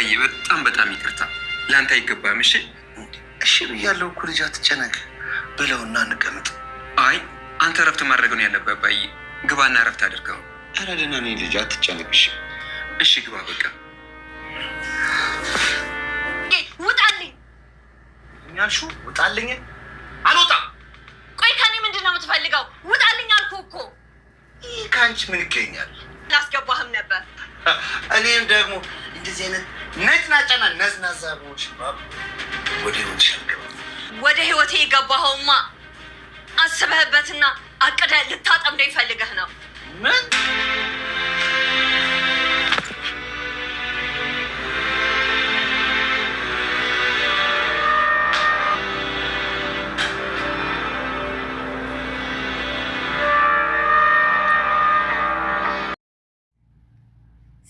አባዬ በጣም በጣም ይቅርታ፣ ለአንተ አይገባም። እሺ እሺ ብያለሁ እኮ ልጅ፣ አትጨነቅ ብለውና እንቀመጥ። አይ አንተ እረፍት ማድረግ ነው ያለብህ አባዬ። ግባና እረፍት አድርገው። ኧረ ደህና ነኝ ልጅ፣ አትጨነቅ። እሺ እሺ ግባ በቃ። ውጣልኝ! ያልሺው ውጣልኝ። አልወጣም። ቆይ ከኔ ምንድን ነው የምትፈልገው? ውጣልኝ አልኩህ እኮ። ይህ ከአንቺ ምን ይገኛል? ላስገባህም ነበር። እኔም ደግሞ እንደዚህ አይነት ነጭናጫና ነዝናዛ በሆንሽ ባብ ወደ ህይወትሽ አልገባም። ወደ ህይወቴ የገባኸውማ አስበህበትና አቅደህ ልታጠምደኝ ፈልገህ ነው። ምን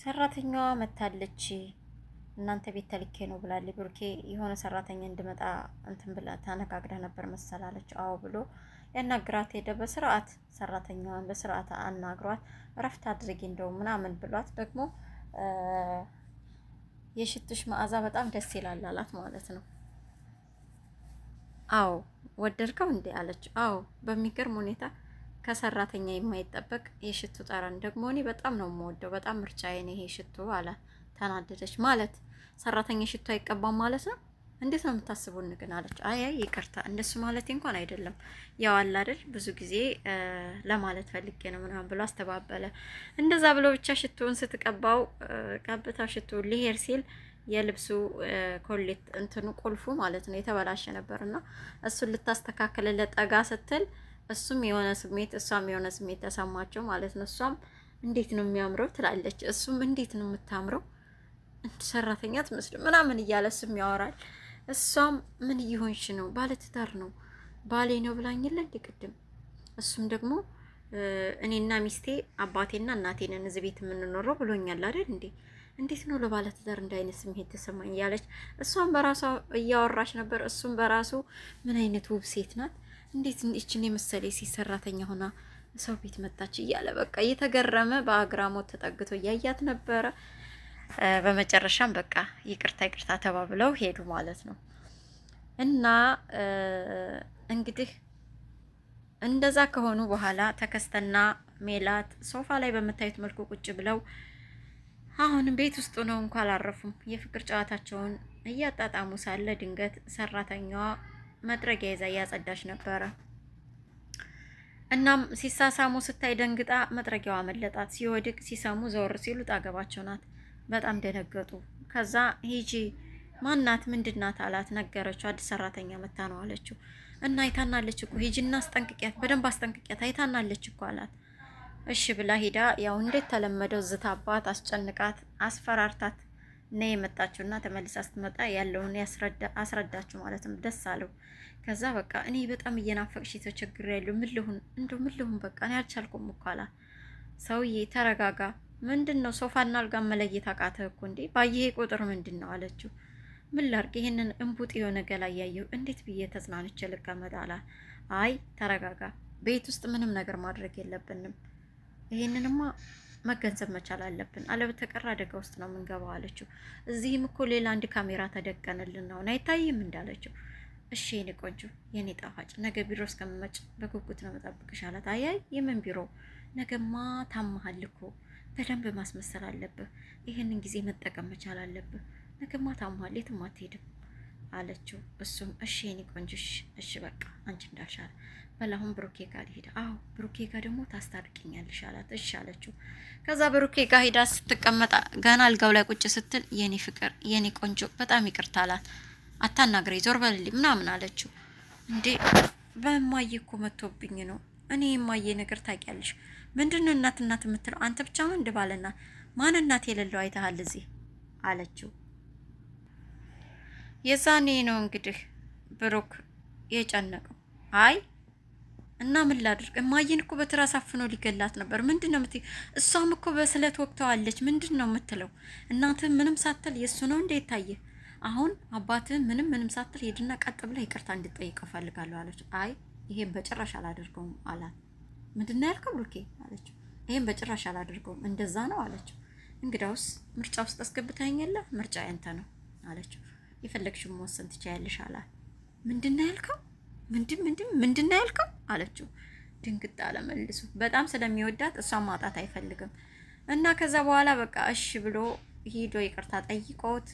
ሰራተኛዋ መታለች እናንተ ቤት ተልኬ ነው ብላለች። ብሩኬ የሆነ ሰራተኛ እንድመጣ እንትን ብላ ተነጋግረህ ነበር መሰላለች። አዎ ብሎ ሊያናግራት ሄደ። በስርዓት ሰራተኛዋን በስርዓት አናግሯት እረፍት አድርጊ እንደው ምናምን ብሏት ደግሞ የሽቱሽ መዓዛ በጣም ደስ ይላል አላት ማለት ነው። አዎ ወደድከው እንዴ አለች። አዎ በሚገርም ሁኔታ ከሰራተኛ የማይጠበቅ የሽቱ ጠረን ደግሞ እኔ በጣም ነው የምወደው፣ በጣም ምርጫዬ ነው ይሄ ሽቱ አላት። ተናደደች። ማለት ሰራተኛ ሽቱ አይቀባም ማለት ነው? እንዴት ነው የምታስቡን ግን አለች። አይ አይ ይቅርታ እንደሱ ማለት እንኳን አይደለም፣ ያው አለ አይደል ብዙ ጊዜ ለማለት ፈልጌ ነው ምናምን ብሎ አስተባበለ። እንደዛ ብሎ ብቻ ሽቱውን ስትቀባው ቀብታው ሽቱ ሊሄድ ሲል የልብሱ ኮሌት እንትኑ ቁልፉ ማለት ነው የተበላሸ ነበርና እሱን ልታስተካክልለት ጠጋ ስትል እሱም የሆነ ስሜት እሷም የሆነ ስሜት ተሰማቸው ማለት ነው። እሷም እንዴት ነው የሚያምረው ትላለች፣ እሱም እንዴት ነው የምታምረው ሰራተኛ ትመስል ምናምን እያለ እሱም ያወራል። እሷም ምን እየሆንሽ ነው? ባለትዳር ነው ባሌ ነው ብላኝለ እንደ ቅድም። እሱም ደግሞ እኔና ሚስቴ አባቴና እናቴ ነን እዚህ ቤት የምንኖረው ብሎኛል አይደል እንዴ? እንዴት ነው ለባለትዳር እንደ አይነት ስሜት ተሰማኝ እያለች እሷም በራሷ እያወራች ነበር። እሱም በራሱ ምን አይነት ውብ ሴት ናት፣ እንዴት ይችን የመሰለ ሴት ሰራተኛ ሆና ሰው ቤት መጣች እያለ በቃ እየተገረመ በአግራሞት ተጠግቶ እያያት ነበረ። በመጨረሻም በቃ ይቅርታ ይቅርታ ተባብለው ሄዱ ማለት ነው። እና እንግዲህ እንደዛ ከሆኑ በኋላ ተከስተና ሜላት ሶፋ ላይ በምታዩት መልኩ ቁጭ ብለው አሁንም ቤት ውስጥ ነው እንኳ አላረፉም። የፍቅር ጨዋታቸውን እያጣጣሙ ሳለ ድንገት ሰራተኛዋ መጥረጊያ ይዛ እያጸዳች ነበረ። እናም ሲሳሳሙ ስታይ ደንግጣ መጥረጊያዋ አመለጣት። ሲወድቅ ሲሰሙ ዘወር ሲሉ ጣገባቸው ናት። በጣም ደነገጡ። ከዛ ሂጂ ማናት ምንድናት አላት። ነገረችው። አዲስ ሰራተኛ መታ ነው አለችው። እና አይታናለች እኮ ሂጂና አስጠንቅቂያት፣ በደንብ አስጠንቅቂያት፣ አይታናለች እኮ አላት። እሺ ብላ ሂዳ ያው እንዴት ተለመደው ዝታባት፣ አስጨንቃት፣ አስፈራርታት ነው የመጣችው። እና ተመልሳ ስትመጣ ያለውን አስረዳችሁ ማለት ነው። ደስ አለው። ከዛ በቃ እኔ በጣም እየናፈቅሽ ተቸግሬያለሁ፣ ምን ልሁን እንደው ምን ልሁን በቃ እኔ አልቻልኩም እኮ አላት። ሰውዬ ተረጋጋ፣ ምንድን ነው ሶፋና አልጋ መለየት አቃተህ እኮ እንዴ? ባየሄ ቁጥር ምንድን ነው አለችው። ምን ላድርግ ይሄንን እንቡጥ የሆነ ገላ እያየሁ እንዴት ብዬ ተጽናንቼ ልቀመጥ አላት። አይ ተረጋጋ፣ ቤት ውስጥ ምንም ነገር ማድረግ የለብንም ይሄንንማ መገንዘብ መቻል አለብን፣ አለበተቀረ አደጋ ውስጥ ነው የምንገባው አለችው። እዚህም እኮ ሌላ አንድ ካሜራ ተደቀነልን አሁን አይታይም እንዳለችው። እሺ የኔ ቆንጆ የኔ ጣፋጭ ነገ ቢሮ እስከምመጭ በጉጉት ነው መጠብቅሽ አላት። አያይ የምን ቢሮ ነገማ ታመሃል እኮ በደንብ ማስመሰል አለብህ። ይህንን ጊዜ መጠቀም መቻል አለብህ። ነገማ ታመሃል፣ የትም አትሄድም አለችው። እሱም እሺ የኔ ቆንጆ እሺ በቃ አንቺ እንዳልሻለ በል አሁን ብሩኬ ጋር ልሄድ። አዎ ብሩኬ ጋር ደግሞ ታስታርቂኛለሽ አላት። እሺ አለችው። ከዛ ብሩኬ ጋር ሄዳ ስትቀመጥ ገና አልጋው ላይ ቁጭ ስትል የኔ ፍቅር የኔ ቆንጆ በጣም ይቅርታ አላት። አታናግረኝ ዞር በልልኝ ምናምን አለችው። እንዴ በእማዬ እኮ መጥቶብኝ ነው። እኔ የማዬ ነገር ታውቂያለሽ። ምንድን ነው እናት እናት የምትለው አንተ ብቻ ነው እንደ ባለና ማን እናት የሌለው አይተሃል እዚህ አለችው። የዛኔ ነው እንግዲህ ብሩክ የጨነቀው። አይ እና ምን ላድርግ እማዬን እኮ በትራስ አፍኖ ሊገላት ነበር። ምንድን ነው የምትይው? እሷም እኮ በስለት ወቅተዋለች። ምንድን ነው የምትለው? እናትህ ምንም ሳትል የእሱ ነው እንደ ይታየ አሁን አባትህ ምንም ምንም ሳትል ሄድና ቀጥ ብለህ ይቅርታ እንድጠይቀው እፈልጋለሁ አለችው። አይ ይሄን በጭራሽ አላደርገውም አላት። ምንድን ነው ያልከው ብሩኬ አለችው። ይሄን በጭራሽ አላደርገውም እንደዛ ነው አለችው። እንግዳውስ ምርጫ ውስጥ አስገብተኸኛል፣ ምርጫ ያንተ ነው አለችው። የፈለግሽውን መወሰን ትችያለሽ አላት። ምንድን ነው ያልከው? ምንድን ምንድን ምንድን ነው ያልከው አለችው። ድንግጥ አለ መልሶ። በጣም ስለሚወዳት እሷን ማጣት አይፈልግም እና ከዛ በኋላ በቃ እሺ ብሎ ሂዶ ይቅርታ ጠይቆት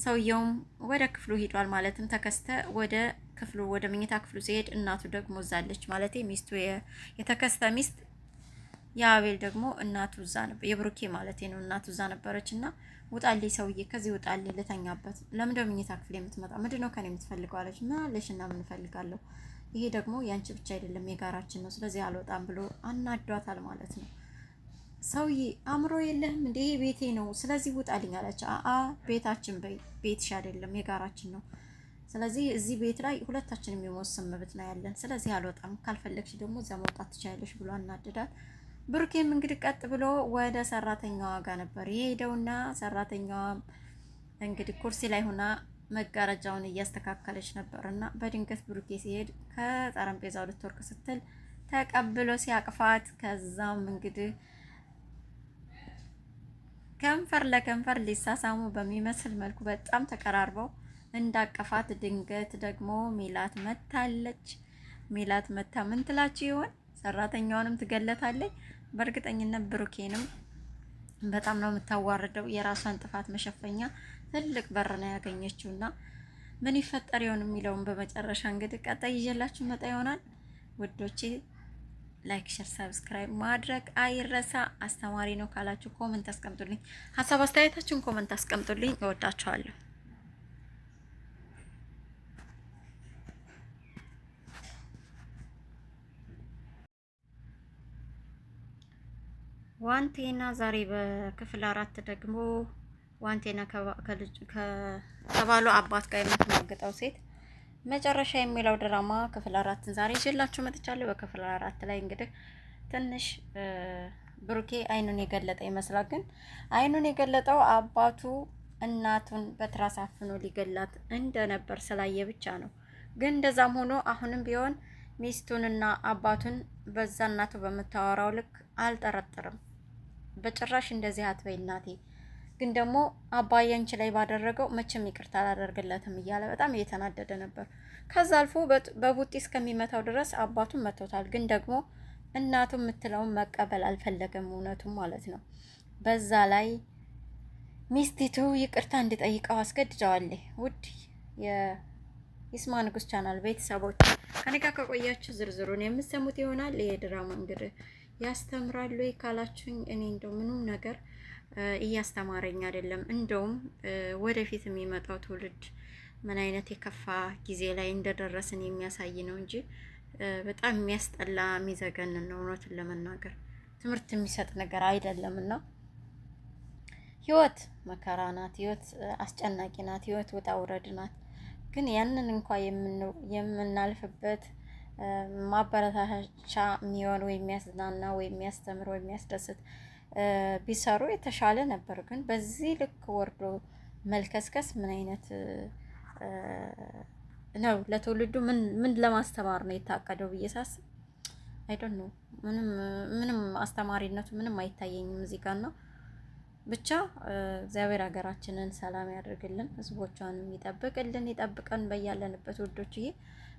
ሰውየውም ወደ ክፍሉ ሂዷል። ማለትም ተከስተ ወደ ክፍሉ ወደ መኝታ ክፍሉ ሲሄድ እናቱ ደግሞ እዛለች። ማለት ሚስቱ የተከስተ ሚስት የአቤል ደግሞ እናቱ እዛ ነበር፣ የብሩኬ ማለት ነው። እናቱ እዛ ነበረች እና ውጣልኝ ሰውዬ፣ ከዚህ ውጣልኝ፣ ልተኛበት። ለምንድን ነው መኝታ ክፍል የምትመጣ? ምንድን ነው ከኔ የምትፈልገው አለች። ምን አለሽ እና ምን እፈልጋለሁ? ይሄ ደግሞ ያንቺ ብቻ አይደለም የጋራችን ነው። ስለዚህ አልወጣም ብሎ አናዷታል ማለት ነው። ሰውዬ አእምሮ የለህም እንዴ? ይሄ ቤቴ ነው፣ ስለዚህ ውጣልኝ አለች። አአ ቤታችን በይ፣ ቤትሽ አይደለም የጋራችን ነው። ስለዚህ እዚህ ቤት ላይ ሁለታችንም የመወሰን መብት ነው ያለን። ስለዚህ አልወጣም፣ ካልፈለግሽ ደግሞ እዚያ መውጣት ትችያለሽ ብሎ አናደዳት። ብሩኬም እንግዲህ ቀጥ ብሎ ወደ ሰራተኛዋ ጋር ነበር የሄደውና ሰራተኛዋ እንግዲህ ኩርሲ ላይ ሆና መጋረጃውን እያስተካከለች ነበር እና በድንገት ብሩኬ ሲሄድ ከጠረጴዛው ልትወርቅ ስትል ተቀብሎ ሲያቅፋት ከዛም እንግዲህ ከንፈር ለከንፈር ሊሳሳሙ በሚመስል መልኩ በጣም ተቀራርበው እንዳቀፋት ድንገት ደግሞ ሜላት መታለች። ሜላት መታ ምን ትላችሁ ይሆን? ሰራተኛዋንም ትገለታለች። በእርግጠኝነት ብሩኬንም በጣም ነው የምታዋርደው። የራሷን ጥፋት መሸፈኛ ትልቅ በር ነው ያገኘችውና ምን ይፈጠር ይሆን የሚለውን በመጨረሻ እንግዲህ ቀጣይ ይዤላችሁ መጣ ይሆናል ውዶቼ። Like፣ share፣ subscribe ማድረግ አይረሳ። አስተማሪ ነው ካላችሁ comment አስቀምጡልኝ። ሀሳብ አስተያየታችሁን comment አስቀምጡልኝ። እወዳችኋለሁ። ዋንቴና ዛሬ በክፍል 4 ደግሞ ዋንቴና ከባሏ አባት ጋር የምትማግጠው ሴት መጨረሻ የሚለው ድራማ ክፍል 4ን ዛሬ ይዤላችሁ መጥቻለሁ። በክፍል 4 ላይ እንግዲህ ትንሽ ብሩኬ አይኑን የገለጠ ይመስላል። ግን አይኑን የገለጠው አባቱ እናቱን በትራስ አፍኖ ሊገላት እንደነበር ስላየ ብቻ ነው። ግን እንደዛም ሆኖ አሁንም ቢሆን ሚስቱንና አባቱን በዛ እናቱ በምታወራው ልክ አልጠረጥርም። በጭራሽ እንደዚህ አትበይ እናቴ፣ ግን ደግሞ አባዬ አንቺ ላይ ባደረገው መቼም ይቅርታ አላደርግለትም እያለ በጣም እየተናደደ ነበር። ከዛ አልፎ በቡጢ እስከሚመታው ድረስ አባቱን መቶታል። ግን ደግሞ እናቱ የምትለውን መቀበል አልፈለገም፣ እውነቱም ማለት ነው። በዛ ላይ ሚስቲቱ ይቅርታ እንዲጠይቀው አስገድደዋለች። ውድ የይስማ ንጉስ ቻናል ቤተሰቦች ከኔ ጋር ከቆያችሁ ዝርዝሩን የምትሰሙት ይሆናል። ይሄ ድራማ እንግዲህ ያስተምራሉ ወይ ካላችሁኝ እኔ እንደው ምንም ነገር እያስተማረኝ አይደለም። እንደውም ወደፊት የሚመጣው ትውልድ ምን አይነት የከፋ ጊዜ ላይ እንደደረስን የሚያሳይ ነው እንጂ በጣም የሚያስጠላ የሚዘገንን ነው። እውነቱን ለመናገር ትምህርት የሚሰጥ ነገር አይደለም እና ህይወት መከራ ናት። ህይወት አስጨናቂ ናት። ህይወት ውጣ ውረድ ናት። ግን ያንን እንኳ የምናልፍበት ማበረታቻ የሚሆን ወይ የሚያዝናና ወይ የሚያስተምር ወይ የሚያስደስት ቢሰሩ የተሻለ ነበር። ግን በዚህ ልክ ወርዶ መልከስከስ ምን አይነት ነው? ለትውልዱ ምን ምን ለማስተማር ነው የታቀደው ብዬ ሳስብ I don't know፣ ምንም ምንም አስተማሪነቱ ምንም አይታየኝም እዚህ ጋር ነው። ብቻ እግዚአብሔር ሀገራችንን ሰላም ያደርግልን፣ ህዝቦቿንም ይጠብቅልን፣ ይጠብቀን በያለንበት ውዶችዬ።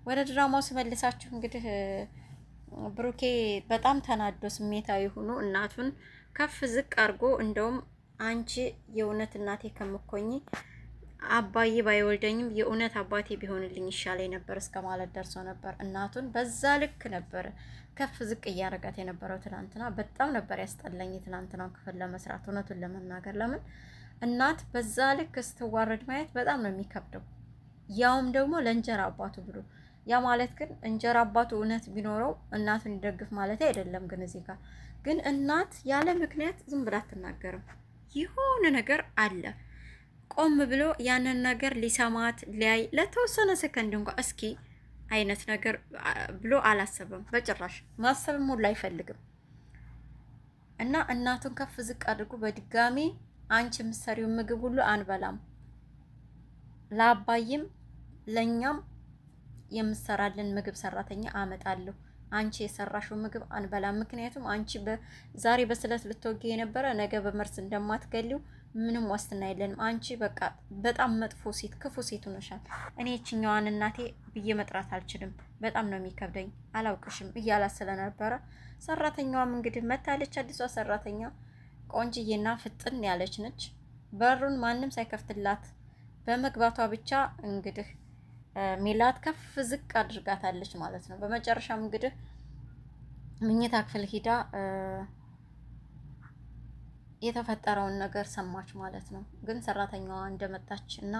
ወደ ድራማው ስመልሳችሁ እንግዲህ ብሩኬ በጣም ተናዶ ስሜታዊ ሆኖ እናቱን ከፍ ዝቅ አድርጎ እንደውም አንቺ የእውነት እናቴ ከምኮኝ አባዬ ባይወልደኝም የእውነት አባቴ ቢሆንልኝ ይሻለኝ ነበር እስከ ማለት ደርሶ ነበር። እናቱን በዛ ልክ ነበር ከፍ ዝቅ እያደረጋት የነበረው። ትናንትና በጣም ነበር ያስጠላኝ የትናንትናውን ክፍል ለመስራት እውነቱን ለመናገር ለምን እናት በዛ ልክ ስትዋረድ ማየት በጣም ነው የሚከብደው። ያውም ደግሞ ለእንጀራ አባቱ ብሎ፣ ያ ማለት ግን እንጀራ አባቱ እውነት ቢኖረው እናቱን ይደግፍ ማለት አይደለም። ግን እዚህ ጋር ግን እናት ያለ ምክንያት ዝም ብላ አትናገርም። የሆነ ነገር አለ። ቆም ብሎ ያንን ነገር ሊሰማት ሊያይ ለተወሰነ ሰከንድ እንኳ እስኪ አይነት ነገር ብሎ አላሰበም። በጭራሽ ማሰብም ሁሉ አይፈልግም። እና እናቱን ከፍ ዝቅ አድርጎ በድጋሚ አንቺ የምትሰሪው ምግብ ሁሉ አንበላም፣ ለአባይም ለእኛም የምትሰራልን ምግብ ሰራተኛ አመጣለሁ፣ አንቺ የሰራሽው ምግብ አንበላም። ምክንያቱም አንቺ ዛሬ በስለት ልትወጊ የነበረ ነገ በመርዝ እንደማትገሊው ምንም ዋስትና የለንም። አንቺ በቃ በጣም መጥፎ ሴት፣ ክፉ ሴት ሆነሻል። እኔ ይችኛዋን እናቴ ብዬ መጥራት አልችልም። በጣም ነው የሚከብደኝ፣ አላውቅሽም እያላት ስለነበረ ሰራተኛዋም እንግዲህ መታለች። አዲሷ ሰራተኛ ቆንጅዬና ፍጥን ያለች ነች። በሩን ማንም ሳይከፍትላት በመግባቷ ብቻ እንግዲህ ሜላት ከፍ ዝቅ አድርጋታለች ማለት ነው። በመጨረሻም እንግዲህ ምኝታ ክፍል ሂዳ የተፈጠረውን ነገር ሰማች ማለት ነው። ግን ሰራተኛዋ እንደመጣች እና